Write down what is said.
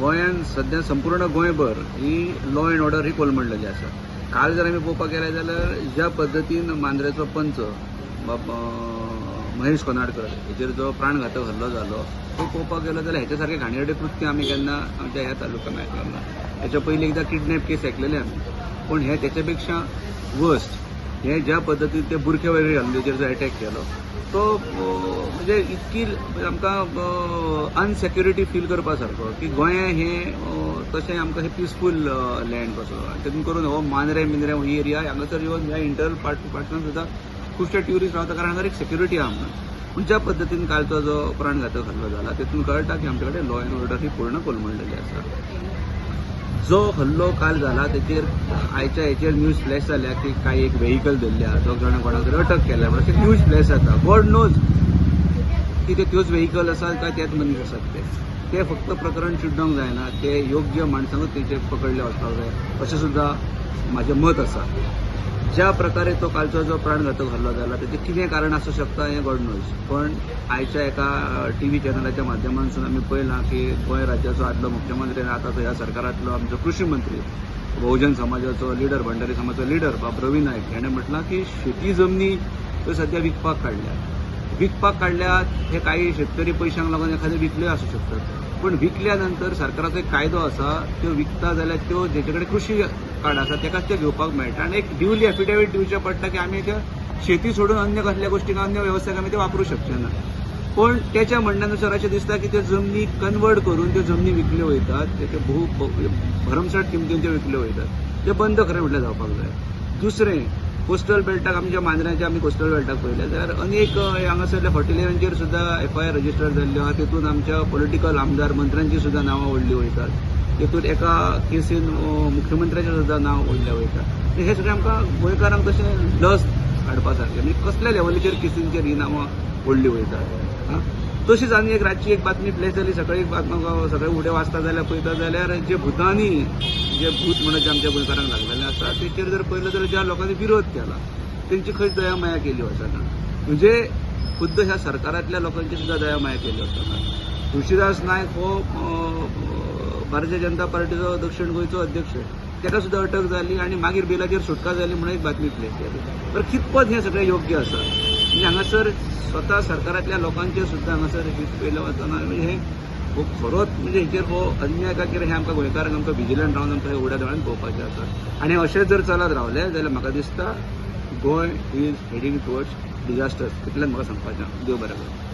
गोंयांत सद्या संपूर्ण गोंयभर ही लॉ एंड ऑर्डर ही कोलमडलेली आसा. काल जर आमी पळोवपाक गेले जाल्यार ज्या पद्दतीन मांद्रेचो पंच बाब महेश कोनाडकर हेचेर जो प्राणघातक हल्लो जालो तो पळोवपाक गेलो जाल्यार हेच्या सारकें घाणेरडें कृत्य आमी केन्ना आमच्या ह्या तालुक्यांत आयकलें ना. हेच्या पयलीं एकदां किडनॅप केस आयकलेले आमी, पूण हे तेच्या पेक्षा वर्स्ट हे ज्या पद्दतीन ते बुरखे वगैरे घालून तेचेर जो एटॅक केलो तो म्हणजे इतकी आमकां अनसेक्युरिटी फील करपा सारको की गोंय हें तशें आमकां हें पिसफूल लँड कसो. आनी तेतून करून हो मांद्रे मिंद्रे ही एरिया हांगासर येवन ह्या इंटरनल पार्टान सुद्दां खुबशे ट्युरिस्ट रावता, कारण हांगासर एक सेक्युरिटी आहा म्हणून. पूण ज्या पद्दतीन कालचो जो प्राणघातक हल्लो जाला तेतून कळटा की आमचे कडेन लॉ एंड ऑर्डर ही पूर्ण कोलमडलेली आसा. जो हल्लो काल जाला तेचेर आयच्या हेचेर न्यूज फ्लॅश जाल्या की कांय एक व्हेकल धरल्या, दोग जाणां कोणाक तरी अटक केल्या म्हणून अशें न्यूज फ्लॅश जाता. गॉड नोज की ते त्योच व्हेकल आसात काय त्याच मनीस आसात. ते ते फक्त प्रकरण चिड्डोंक जायना, ते योग्य माणसांकूच तेचेर पकडले वचपाक जाय अशें सुद्दां म्हाजें मत आसा. ज्या प्रकारे तो कालचो जो प्राणघातक हल्लो जाला तेचें कितें कारण आसूं शकता हें गॉड नोज, पण आयच्या एका टी व्ही चॅनलाच्या माध्यमांतसून आमी पळयलां की गोंय राज्याचो आदलो मुख्यमंत्री आनी आतांचो ह्या सरकारांतलो आमचो कृशी मंत्री, बहुजन समाजाचो लिडर, भंडारी समाजाचो लिडर बाब रवी नायक हेणें म्हटलां की शेती जमनी ह्यो सद्या विकपाक काडल्यात. विकपाक काडल्यात हे काही शेतकरी पयशांक लागून एखादे विकल्यो आसूं शकतात, पूण विकल्या नंतर सरकाराचो एक कायदो आसा, त्यो विकता जाल्यार त्यो जेचे कडेन कृशी कार्ड आसा तेकाच ते घेवपाक मेळटा आनी एक ड्युली एफिडेवीट दिवचें पडटा की आमी ते शेती सोडून अन्य कसल्या गोश्टीक, अन्य वेवसायाक आमी ते वापरूं शकचे ना. पण त्याच्या म्हणण्यानुसार अशें दिसता की त्यो जमनी कन्वर्ट करून त्यो जमनी विकल्यो वयतात, तेचे भोव भरमसाठ किमतीन त्यो विकल्यो वयतात. ते बंद खरें म्हटल्यार जावपाक जाय. दुसरें, कोस्टल बेल्टाक आमच्या मांद्र्याच्या आमी कोस्टल बेल्टाक पळयलें जाल्यार अनेक हांगासरल्या हॉटेलियरांचेर सुद्दां एफआयआर रजिस्टर जाल्ल्यो आहा. तेतून आमच्या पॉलिटिकल आमदार मंत्र्यांची सुद्दां नांवां ओडली वयतात. तेतून एका केसीन मुख्यमंत्र्याचें सुद्दां नांव ओडलें वयता. हें सगळें आमकां गोंयकारांक तशें लज हाडपा सारकें, म्हणजे कसल्या लेवलीचेर केसींचेर ही नांवां ओडली वयतात. तशीच आनी एक रातची एक बातमी फ्लॅश जाली, सकाळी एक बातमी सगळे उडे वाचता जाल्यार पळयता जाल्यार जे भुतांनी जे भूत म्हणून जे आमच्या गोंयकारांक लागलेलें आसा तेचेर जर पळयलें जाल्यार ज्या लोकांनी विरोध केला तेंची खंयच दया माया केली वचना. म्हणजे खुद्द ह्या सरकारांतल्या लोकांची सुद्दां दया माया केली वचना. तुळशीदास नायक हो भारतीय जनता पार्टीचो दक्षिण गोंयचो अध्यक्ष, ताका सुद्दां अटक जाली आनी मागीर बेलाचेर सुटका जाली म्हणून एक बातमी फ्लॅश जाली. तर कितपत हें सगळें योग्य आसा, म्हणजे हांगासर स्वता सरकारांतल्या लोकांचेर सुद्दां हांगासर हीत पयलें वचना. म्हणजे हें हो खरोच म्हणजे हेचेर हो अन्याय काय कितें हें आमकां गोंयकारांक आमकां विजिलंट रावन आमकां उघड्या दोळ्यान पळोवपाचें आसा. आनी अशें जर चलत रावलें जाल्यार म्हाका दिसता Goa is heading towards disaster, इतलें म्हाका सांगपाचें. देव बरें करूं.